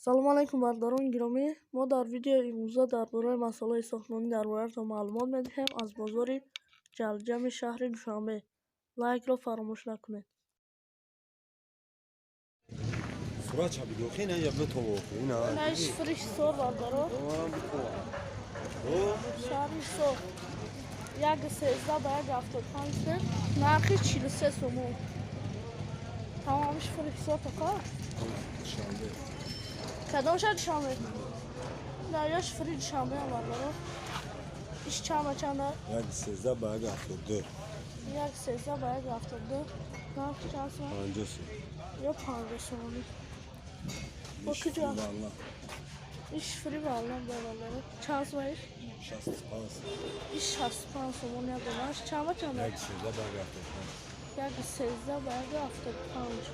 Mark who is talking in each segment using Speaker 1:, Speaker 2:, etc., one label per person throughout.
Speaker 1: Салом алайкум, бародарони гиромӣ. Мо дар видеои имрӯза дар бораи масъалаи сохтмонӣ дар бораятон маълумот медиҳем аз бозори Ҷалҷами шаҳри Душанбе. Лайкро фаромӯш накунед. Инаи шифри Ҳисор, бародарон. Шаҳри Ҳисор 1,13 ба 1,75 сент, нархи 43 сомон. Тамоми шифри Ҳисор тоқа? Кадом шаҳр Душанбе? Дарё шифри Душанбе ам, бародарон. Иш чанд ба чанд?
Speaker 2: 1,13 ба 1,72.
Speaker 1: 1,13 ба 1,72. Нархи чанд сомон?
Speaker 2: 50 сом.
Speaker 1: Ё 50 сомонӣ. Бо куҷо? Иш шифри Валлам, бародарон. Чанд сом иш?
Speaker 2: 65.
Speaker 1: Иш 65 сомон як донаш. Чанд ба чанд?
Speaker 2: 1,13 ба 1,75.
Speaker 1: 1,13 ба 1,75.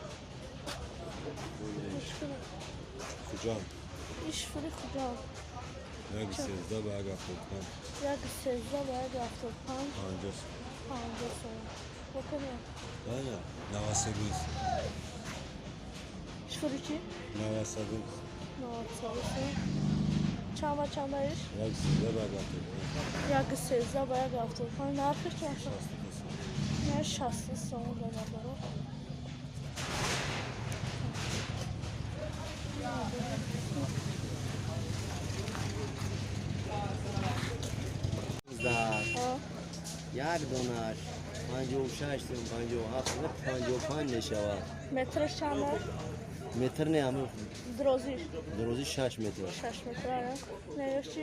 Speaker 2: Хуҷанд.
Speaker 1: Иш шифри Хуҷанд.
Speaker 2: 1,13 ба 1,75.
Speaker 1: 1,13 ба 1,75.
Speaker 2: 50 сом.
Speaker 1: 50 сомон. Бо кадом?
Speaker 2: Не, 93.
Speaker 1: Шифри чӣ?
Speaker 2: 93.
Speaker 1: 93 сом. Чанд ба чанд иш?
Speaker 2: 1,13 ба 1,75.
Speaker 1: 1,13 ба 1,75. Нархи чанд сом?
Speaker 2: 62 сом.
Speaker 1: Не, 60 сомон, бародарон.
Speaker 3: Як донаш 56 сом, 57, 55 мешавад.
Speaker 1: Метраш чанд?
Speaker 3: Метр не, ҳамин
Speaker 1: Дарозиш.
Speaker 3: Дарози 6 метр.
Speaker 1: 6 метр, а? Не, ёш чӣ?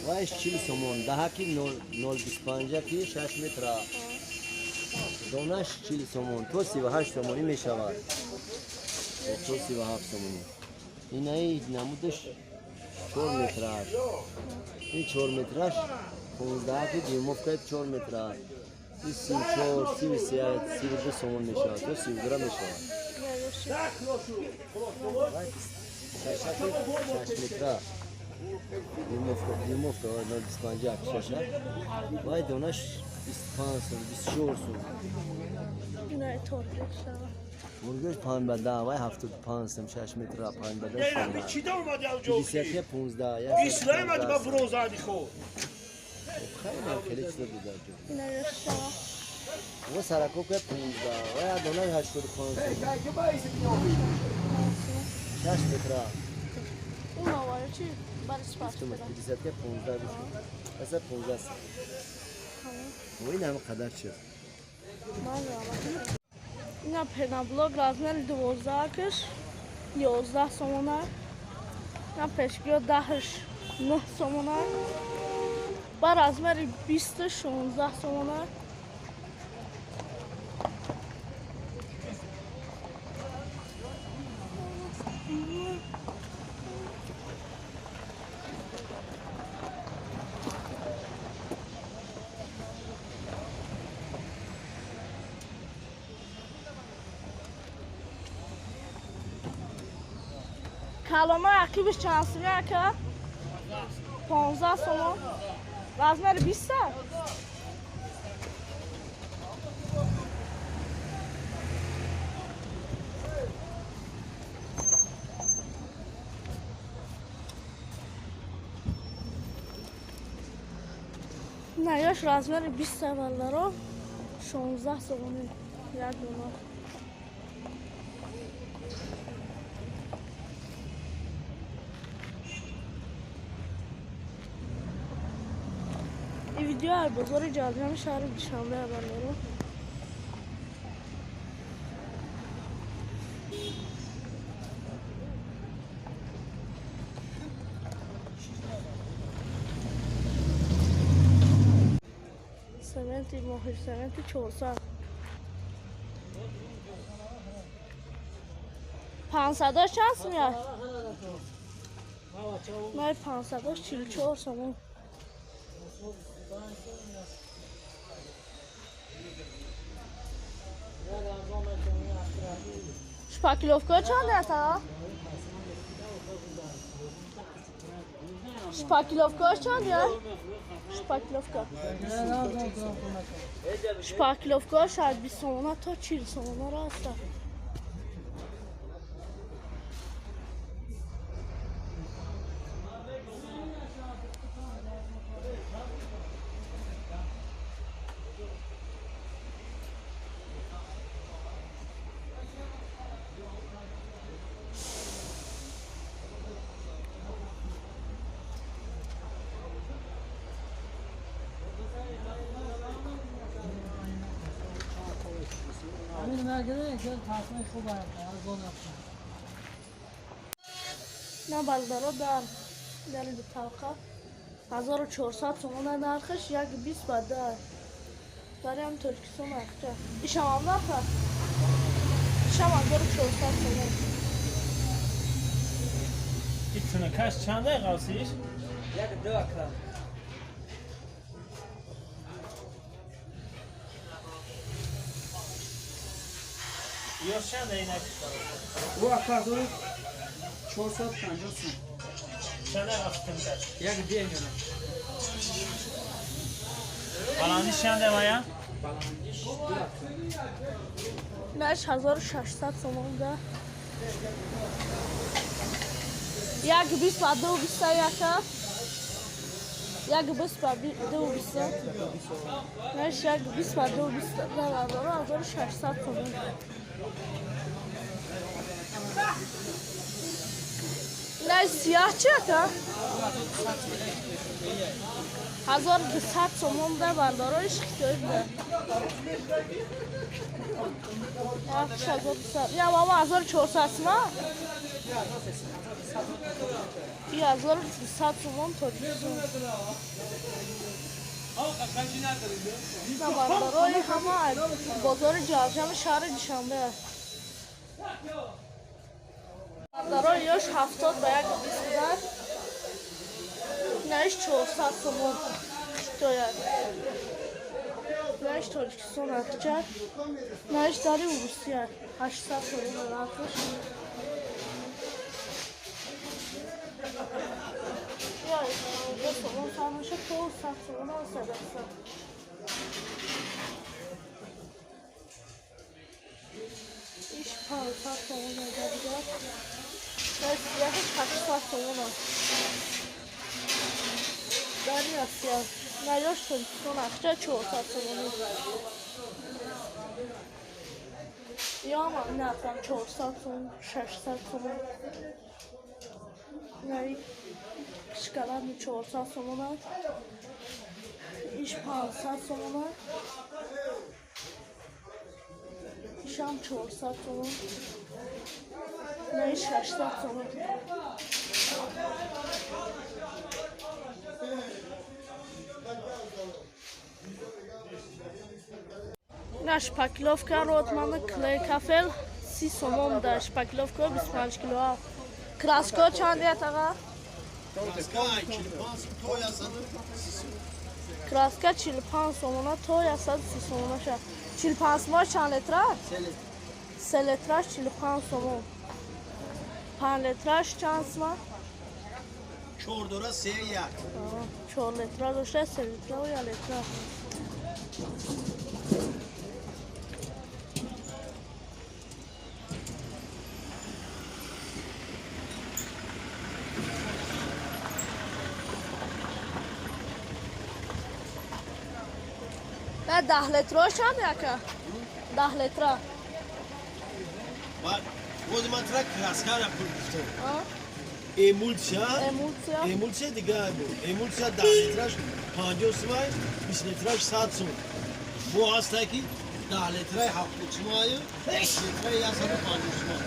Speaker 3: Вайш 40 сомон, даҳаки 0,25 ки 6 метра. Донаш 40 сомон, то 38 сомонӣ мешавад. То 37 сомонӣ. Инаи намудаш 4 метраш. Ин 4 метраш 15 ки дюймовка 4 метра. Ин 34, 33, 32 сомон мешавад, то 32 мешавад. 6 метра. Дюймовка 0,25 шаша. Вай донаш 25 сом, 24 сом.
Speaker 1: Инаи торгеш шава.
Speaker 3: Бургаш 5 ба 10, вай 75 сом, 6 метра 5 ба 10.
Speaker 4: Чӣ да омади авҷо?
Speaker 3: 53 15.
Speaker 4: Ислам омади ба бронзади хо.
Speaker 3: Хеле хеле чизо буд ҷо.
Speaker 1: Инаи ёш шава.
Speaker 3: Во саракока 15, вай дона 85 сом. 6 метра.
Speaker 1: Ун аваю чӣ? Бари спарт.
Speaker 3: 53 15 гуфт. Аса 15 сом. Во ин ҳама қадар чиз.
Speaker 1: Ман ина пенаблок размери 12-каш 11 сомона. Ина пешгиё 10-ш 9 сомона. Ба размери 20 16 сомона. Калома ақибиш чанд сомон ака? 15 сомон. Размери 20? На, ёш размери 20 бародаро 16 сомони як дона. Ин видео аз бозори Ҷалҷами шаҳри Душанбе, бародаро. Сементи моҳи сементи 400. 500 чанд сом меяд? Най 500 44 сомон. Шпаклёвка чанд аст, а? Шпаклёвка чанд аст? Шпаклёвка. Шпаклёвка шояд 20 сомона то 40 сомона раста. На бародаро дар дари дуталқа 1400 сомона нархаш 1,20 ба 10. Дариам Тоҷикистон нархча. Ишамам нарха? Ишам 1400 сомон.
Speaker 5: Итунакаш чанд қавсиш?
Speaker 6: 1-2 ака.
Speaker 5: Ё чанд инак?
Speaker 6: Ӯ ака 450 сом.
Speaker 5: Чанд қавсиш?
Speaker 6: 1-2 мера.
Speaker 5: Баландиш чанд вая?
Speaker 6: Баландиш 2 ака.
Speaker 1: Наш 1600 сомон да. 1,20 ба 2,20 яка. 1,20 ба 2,20. Наш 1,20 ба 2,20 да 1600 сомон. Наш сиёҳ чи ака? 1200 сомон да бардороиш хитои буда. 1200. Я мама 1400 сма? И 1200 сомон тоҷикистон. На бардорои ҳама бозори Ҷалҷами шаҳри Душанбе. Бардорои ёш 70 ба 1,20 буда. Наиш 400 сомон хитояд. Наиш Тоҷикистон ахча. Наиш дари Русия 800 сомон нархаш. Я сомон сар то 100 сомон садақса. Иш 500 сомон дигар. Наиш 800 сомон аст. Дари Россия. Наёш Тоҷикистон ахча 400 сомонӣ. Ём нархам 400 сомон, 600 сомон. Наи шоколадни 400 сомон аст. Иш 500 сомон аст. Ишам 400 сомон. Наи 600 сомон. На шпаклёвка Ротман клей кафел 30 сомон да шпаклёвка 25 кило. Краска чанд ятага? Краска 45 сомона то 130 сомона ша. 45 сомон чанд литра? 3 литраш 45 сомон. 5 литраш чанд сомон?
Speaker 4: 4 дора 3 1.
Speaker 1: 4 литра дошта 3 литра ва 1 литра. На 10 литра чанд яка? 10 литра.
Speaker 4: Боз ман тра краскара пул гуфтам. Эмулсия? Эмулсия дигар буд. Эмулсия 10 литраш 50 сомон, 20 литраш 100 сомон. Бо ҳаста ки 10 литраи 70 сомон, 20 литраи 150 сомон.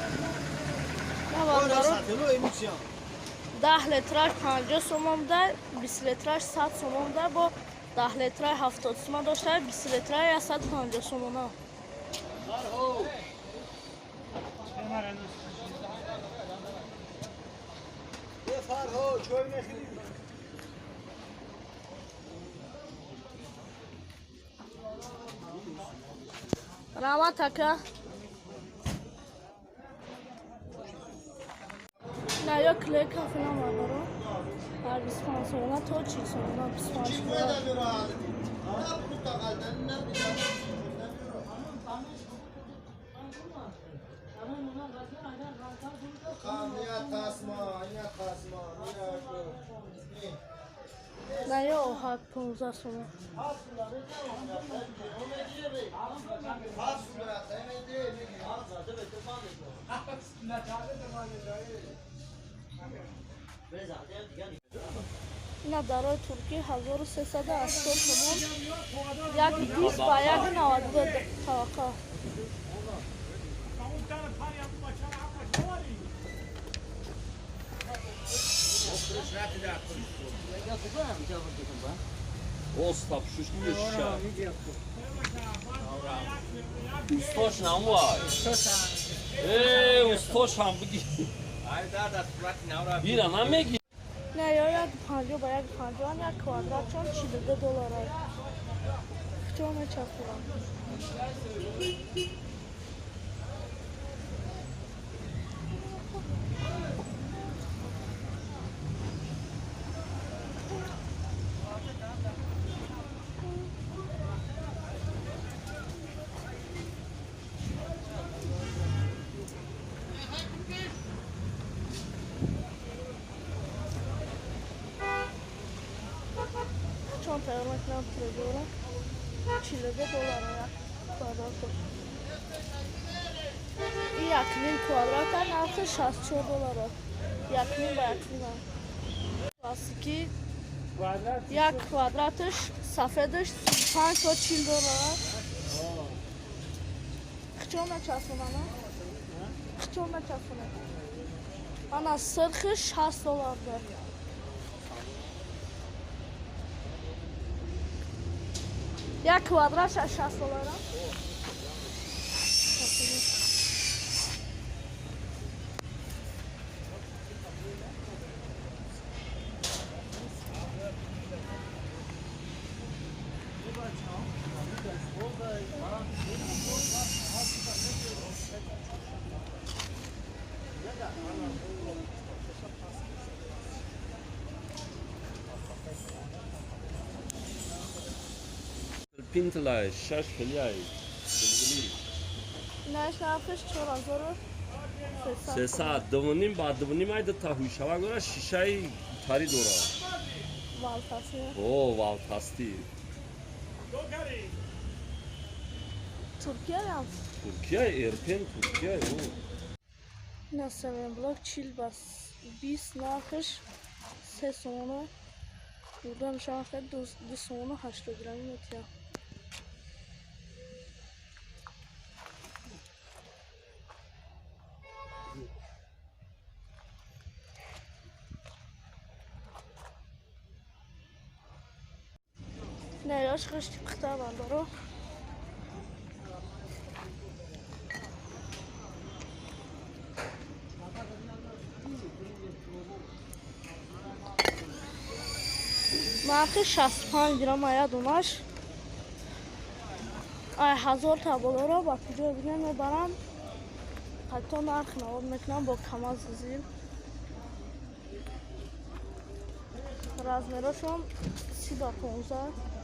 Speaker 1: 10 литраш 50 сомон да, 20 литраш 100 сомон да, бо 10 литраи 70 сомон дошта, 20 литраи 150 сомона. Раҳмат ака. На ё клей кафе намадоро. Ҳар 25 сомона то 40 сомона 25 сомона. На ё оҳак 15 сомон. На дарои Туркӣ 1380 сомон, 1,20 ба 1,92 таваққа.
Speaker 7: Остап шушки Устош намвай. Э, устош ҳам биги. Ира намеги.
Speaker 1: Не, ё 1,50 ба 1,50, як квадратшон 42 доллар. Чо мечаспонам? Чон тайёр мекунам трезора 42 доллар як квадратош. И 1,5 квадрата нархи 64 доллара. 1,5 ба 1,5. Классики як квадраташ сафедаш 35 то 40 доллара. Хчон мечаспонам? Хчон мечаспонам? Ана сирхи 60 доллар дор. Як квадрат 60 доллара.
Speaker 7: Пинтлай, шаш хелиай.
Speaker 1: Наш нархиш 4300.
Speaker 7: 300, 2,5 ба 2,5 айда та ҳуйшавак дора, шишаи тари дора.
Speaker 1: Валтасти.
Speaker 7: О, валтасти.
Speaker 1: Туркияям.
Speaker 7: Туркия, Эрпен, Туркия. О.
Speaker 1: На блок 40 ба 20 нархиш 3 сомона. Бурда мешавад 2 сомона 80 грамми метия. Не, ёш хишти пухта бандоро. Нархи 65 грамм ая дунаш. Ай 1000 та болоро ба куҷо бигӯям мебаранд. Ҳатто нарх навод мекунам бо камаз зил. Размерошон 30 ба 15.